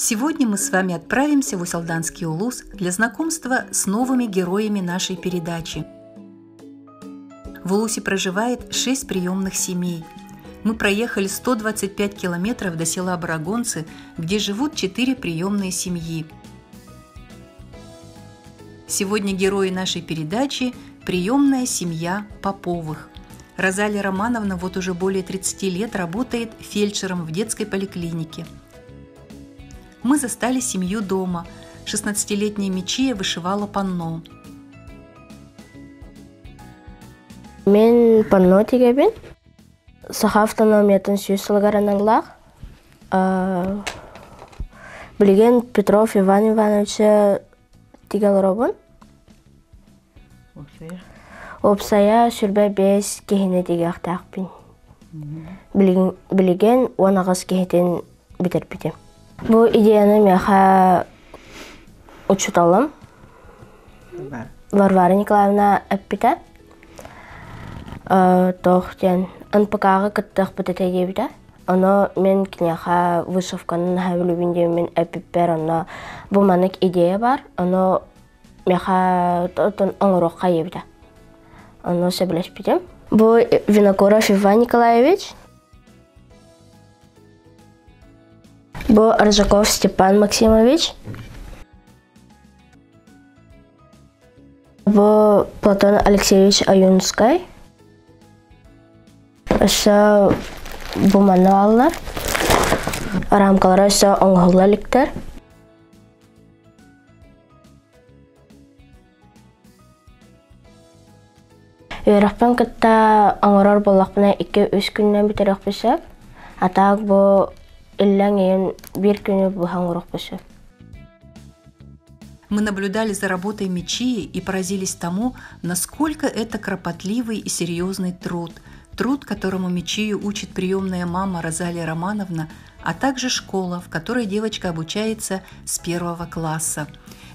Сегодня мы с вами отправимся в Усалданский улус для знакомства с новыми героями нашей передачи. В Улусе проживает 6 приемных семей. Мы проехали 125 километров до села Барагонцы, где живут 4 приемные семьи. Сегодня герои нашей передачи – приемная семья Поповых. Розалия Романовна вот уже более 30 лет работает фельдшером в детской поликлинике. Мы застали семью дома. 16-летняя Мичия вышивала панно. Мин панно тигэбин. Саха автономиятын сүүс сылыгар аналлаах. Билигин Петров Иван Иванович тигэ олоробун. Уопсайа сүрбэ биэс киһини тигиэхтээхпин. Билигин 18 киһитин бүтэрбитим. Бу идеяны миэхэ учууталым Варвара Николаевна эппитэ. Туох диэн НПК-ҕа кыттыахпыт этэ диэбитэ. Ону мин киниэхэ вышивканы наһаа билэбин диэммин эппиппэр онно бу маннык идея баар, ону миэхэ оҥоруохха диэбитэ. Ону сөбүлэспитим. Бу Винокуров Иван Николаевич. Бу Аржаков Степан Максимович. Бу Платон Алексеевич Аюнскай. Өссө бу манна бааллар. Рамкалара өссө оҥоһулла иликтэр. Үөрэхпин кытта оҥорор буоллахпына 2-3 күнүнэн бүтэриэхпин сөп. А так бу иллэҥ ыйын биир күнү быһа оҥоруохпун сөп. Мы наблюдали за работой Мичии и поразились тому, насколько это кропотливый и серьезный труд. Труд, которому Мичию учит приемная мама Розалия Романовна, а также школа, в которой девочка обучается с первого класса.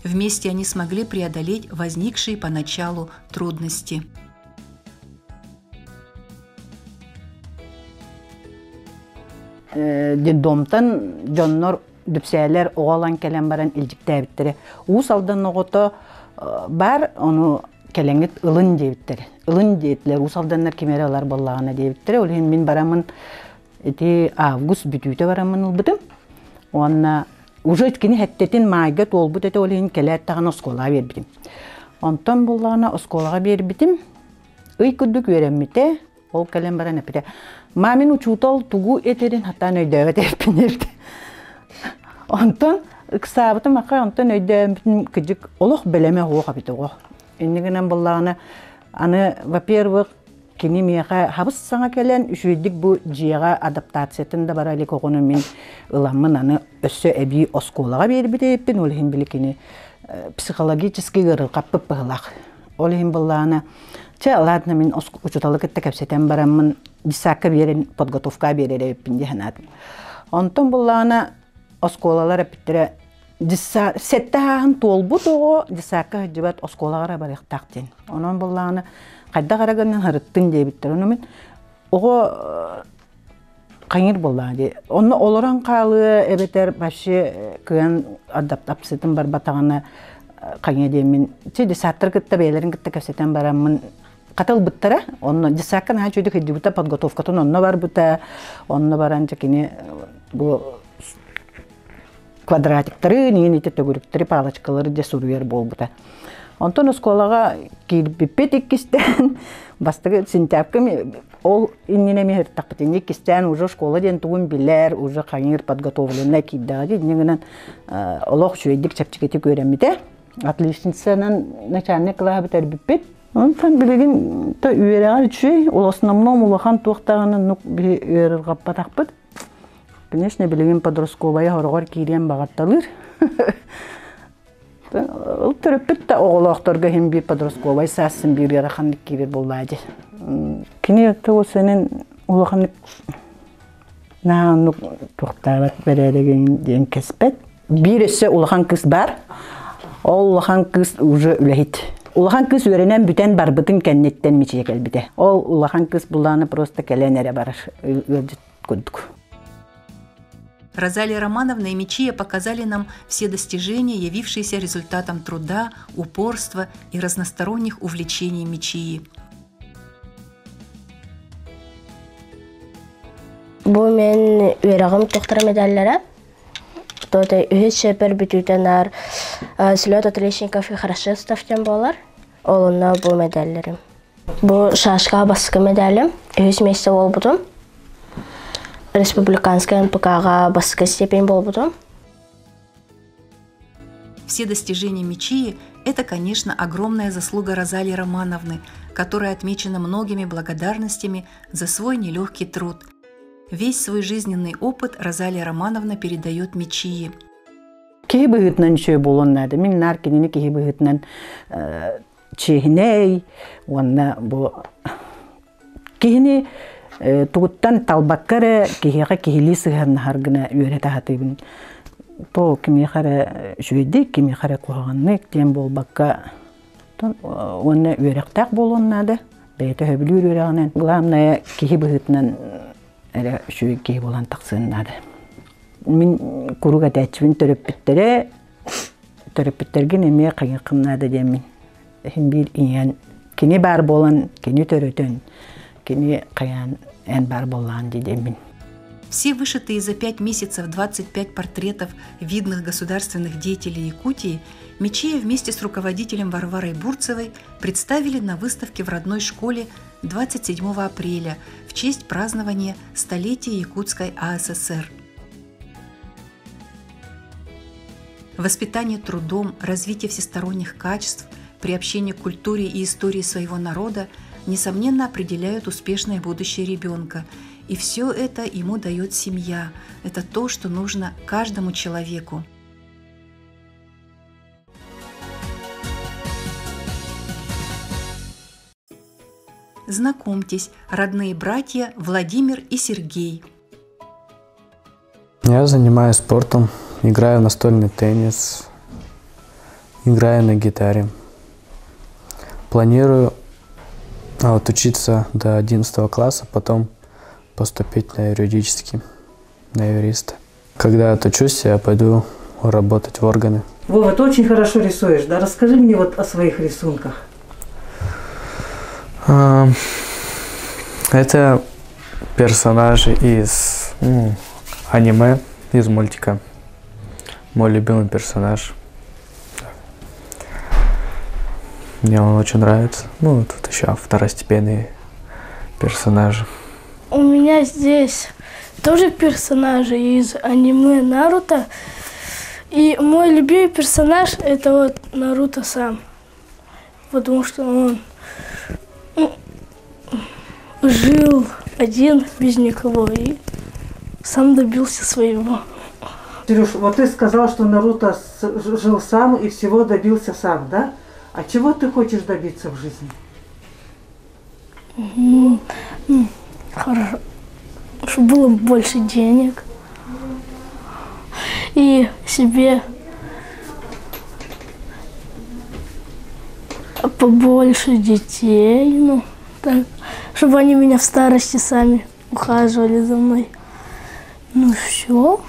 Вместе они смогли преодолеть возникшие поначалу трудности. Детдомтан дьоннор дүпсээлэр оҕолон кэлэн баран илдьиктээбиттэрэ. Уус Алдан оҕото бар, ону кэлэҥҥит ылын диэбиттэрэ. Ылын диэтилэр, Уус Алданнар ким эрэ ылар буоллаҕына диэбиттэрэ. Ол иһин мин бараммын ити август бүтүүтэ бараммын ылбытым. Уонна уже кини хэттэтин маайга туолбут этэ, ол иһин кэлээт даҕаны оскуолаҕа биэрбитим. Онтон буллаҕына оскуолаҕа биэрбитим. Ый курдук үөрэммитэ, ол кэлэн баран эппитэ, «Мамин учуутал тугу этэрин хатаан өйдөөбөт эппин» диэбитэ. Онтон ыксаабытым аха, онтон өйдөөбүтүм кыдьык олох бэлэмэ суох эбит оҕо. Инньэ гынан буллаҕына, аны, во-первых, кини миэхэ хабыс саҥа кэлэн үчүгэйдик бу дьиэҕэ адаптациятын да бара илик оҕону мин ыламмын аны өссө эбии оскуолаҕа биэрбит эбиппин, ол иһин били кини психологически ыарырҕаппыт быһылаах. Ол иһин быллаана, чэ, ладно, мин учууталы кытта кэпсэтэн бараммын десакка биэрэн подготовка биэрэр эбиппин дии санаатым. Онтон буллаана оскуолалар эппиттэрэ сэттэ ааһын туолбут оҕо десакка сылдьыбат оскуолаҕа эрэ барыахтаах диэн. Онон буллаана хайдах эрэ гынан һырыттын диэбиттэр. Ону мин оҕо хайыр буоллаҕа дии. Онно олорон хаалыа эбэтэр вообще кыан адаптациятын барбатаҕына хайа диэммин чи десаттар кытта бэйэлэрин кытта кэпсэтэн бараммын хата ылбыттара. Онно десакка наһаа үчүгэй кыйдыбыта подготовкатын онно барбыта. Онно баран дьэ кини бу квадратиктары, ниин ити төгүрүктэри, палочкалары дьэ суруйар буолбута. Онтон оскуолаҕа киирбиппит иккистээн бастакы сентябрьга ол иннинэ эмиэ сырыттахпыт иккистээн уже школа диэн тугун билэр, уже хайыыр подготовленная киирдэҕэ дии инньэ гынан олох үчүгэйдик чэпчэкитик үөрэммитэ. Отличницанан начальник кылааһы бүтэрбиппит. Онтон билигин то үөрэҕэр үчүгэй, в основном улахан туохтааҕынан нук биһи ыарырҕаппатахпыт. Конечно, билигин подростковая хороҕор киириэн баҕарталыыр. Ол төрөппүт да оҕолоохторго иһин биир подростковай саас биир ыараханнык киирэр буоллаа дии. Кини тугу сенин улаханнык наһаа оннук туохтаабат бэрээдэгин диэн кэспэт. Биир өссө улахан кыыс бар. Ол улахан кыыс уже үлэһит. Улахан кыыс үөрэнэн бүтэн барбытын кэнниттэн мичийэ кэлбитэ. Ол улахан кыыс булааны просто кэлэн эрэ барар ыалдьыт курдук. Розалия Романовна и Мичия показали нам все достижения, явившиеся результатом труда, упорства и разносторонних увлечений Мичии. Бу мин үөрэҕим тохтор медаллара. Туота үһүс шепер бүтүүтэ наар слет отличников и хорошистов диэн буолар. Ол онно бу медалларым. Бу шашка баскы медалым. Үһүс месте буолбутум. Республиканскай НПК-ҕа баскы степень буолбутум. Все достижения Мичии – это, конечно, огромная заслуга Розалии Романовны, которая отмечена многими благодарностями за свой нелегкий труд. Весь свой жизненный опыт Розалия Романовна передает Мичии. Киһи быһыытынан үчүгэй буолуон наада. Мин наар кинини киһи быһыытынан чиэһинэй уонна бу киһини тугуттан талбакка эрэ киһиэхэ киһилии сыһыаннаһар гына үөрэтэ сатыыбын. То кимиэхэ эрэ үчүгэйдик, кимиэхэ эрэ куһаҕаннык диэн буолбакка уонна үөрэхтээх буолуон наада. Бэйэтэ сөбүлүүр үөрэҕинэн. Главное киһи быһыытынан эрэ үчүгэй киһи буолан тахсыан наада. Мин куруук этээччибин төрөппүттэрэ төрөппүттэргин эмиэ хайыаххын наада диэммин иһин биир ийэн кини баар буолан кини төрөтөн кини хайаан эн баар буоллаҕын дии диэммин. Все вышитые за 5 месяцев 25 портретов видных государственных деятелей Якутии Мичия вместе с руководителем Варварой Бурцевой представили на выставке в родной школе 27 апреля в честь празднования столетия Якутской АССР. Воспитание трудом, развитие всесторонних качеств, приобщение к культуре и истории своего народа, несомненно, определяют успешное будущее ребенка. И все это ему дает семья. Это то, что нужно каждому человеку. Знакомьтесь, родные братья Владимир и Сергей. Я занимаюсь спортом, играю в настольный теннис, играю на гитаре. Планирую вот, учиться до 11 класса, потом поступить на юридический, на юриста. Когда отучусь, я пойду работать в органы. Вова, ты очень хорошо рисуешь, да? Расскажи мне вот о своих рисунках. Это персонажи из, ну, аниме, из мультика. Мой любимый персонаж. Мне он очень нравится. Ну, тут еще второстепенные персонажи. У меня здесь тоже персонажи из аниме Наруто. И мой любимый персонаж это вот Наруто сам. Потому что он, ну, жил один без никого и сам добился своего. Сереж, вот ты сказал, что Наруто жил сам и всего добился сам, да? А чего ты хочешь добиться в жизни? Хорошо. Чтобы было больше денег. И себе побольше детей, ну, так, чтобы они меня в старости сами ухаживали за мной. Ну, все.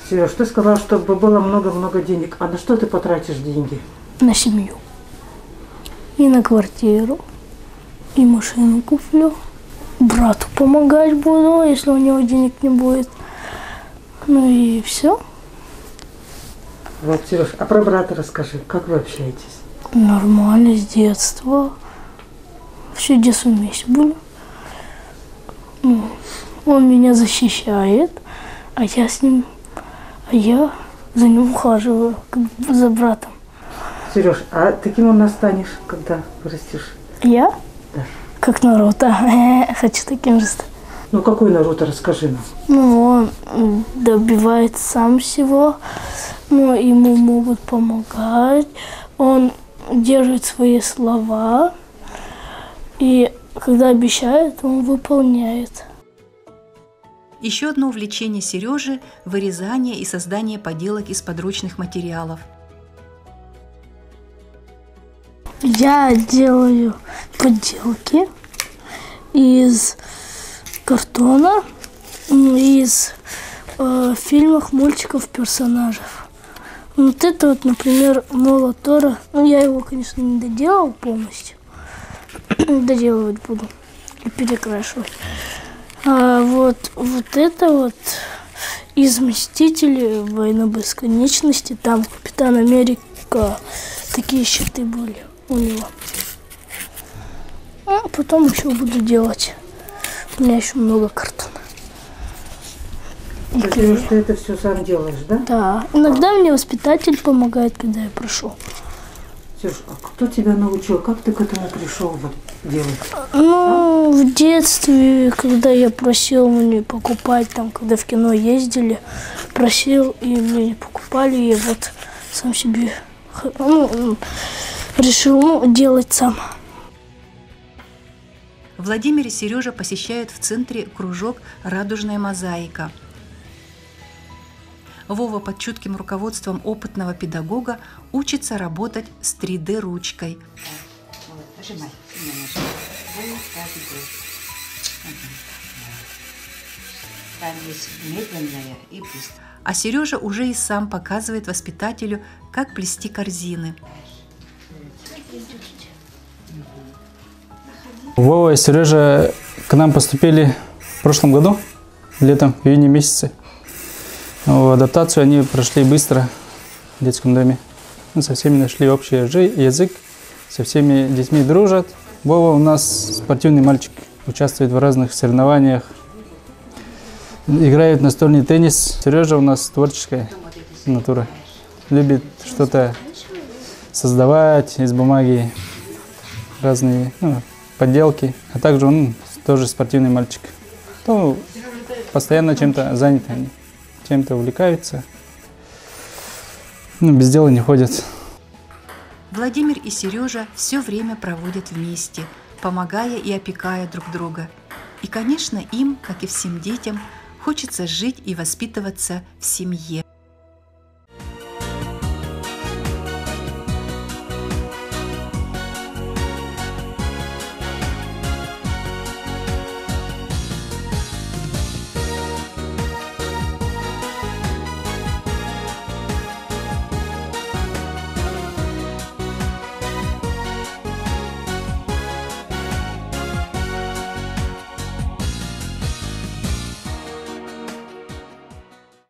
Сереж, ты сказал, чтобы было много-много денег. А на что ты потратишь деньги? На семью. И на квартиру. И машину куплю. Брату помогать буду, если у него денег не будет. Ну и все. Вот, Сереж, а про брата расскажи, как вы общаетесь? Нормально, с детства. Все детство вместе были. Ну, он меня защищает, а я с ним, а я за ним ухаживаю, как бы за братом. Сереж, а таким у нас станешь, когда вырастешь? Я? Да. Как Наруто. Хочу таким же стать. Ну, какой Наруто, расскажи нам. Ну, он добивается сам всего, ну, ему могут помогать, он держит свои слова, и когда обещает, он выполняет. Еще одно увлечение Сережи – вырезание и создание поделок из подручных материалов. Я делаю поделки из картона, из фильмах, мультиков персонажев. Вот это вот, например, Молот Тора. Ну, я его, конечно, не доделал полностью. Доделывать буду и перекрашивать. А вот, вот это вот из «Мстителей. Война бесконечности». Там Капитан Америка, такие щиты были у него. А потом еще буду делать. У меня еще много картона. Ты, Сереж, ты это все сам делаешь, да? Да. Иногда мне воспитатель помогает, когда я прошу. Сереж, а кто тебя научил? Как ты к этому пришел вот, делать? Ну, в детстве, когда я просил мне покупать, там, когда в кино ездили, просил, и мне не покупали, я вот сам себе, ну, решил, ну, делать сам. Владимир и Сережа посещают в центре кружок «Радужная мозаика». Вова под чутким руководством опытного педагога учится работать с 3D-ручкой. Вот, нажимай, сильно нажимай. Вот так идет. Там есть медленная и быстрая. А Сережа уже и сам показывает воспитателю, как плести корзины. Вова и Сережа к нам поступили в прошлом году, летом, в июне месяце. Но адаптацию они прошли быстро в детском доме. Ну, со всеми нашли общий язык, со всеми детьми дружат. Вова у нас спортивный мальчик, участвует в разных соревнованиях, играет в настольный теннис. Сережа у нас творческая натура, любит что-то создавать из бумаги, разные, ну, поделки. А также он тоже спортивный мальчик. То постоянно чем-то заняты они, чем-то увлекаются, ну, без дела не ходят. Владимир и Сережа все время проводят вместе, помогая и опекая друг друга. И, конечно, им, как и всем детям, хочется жить и воспитываться в семье.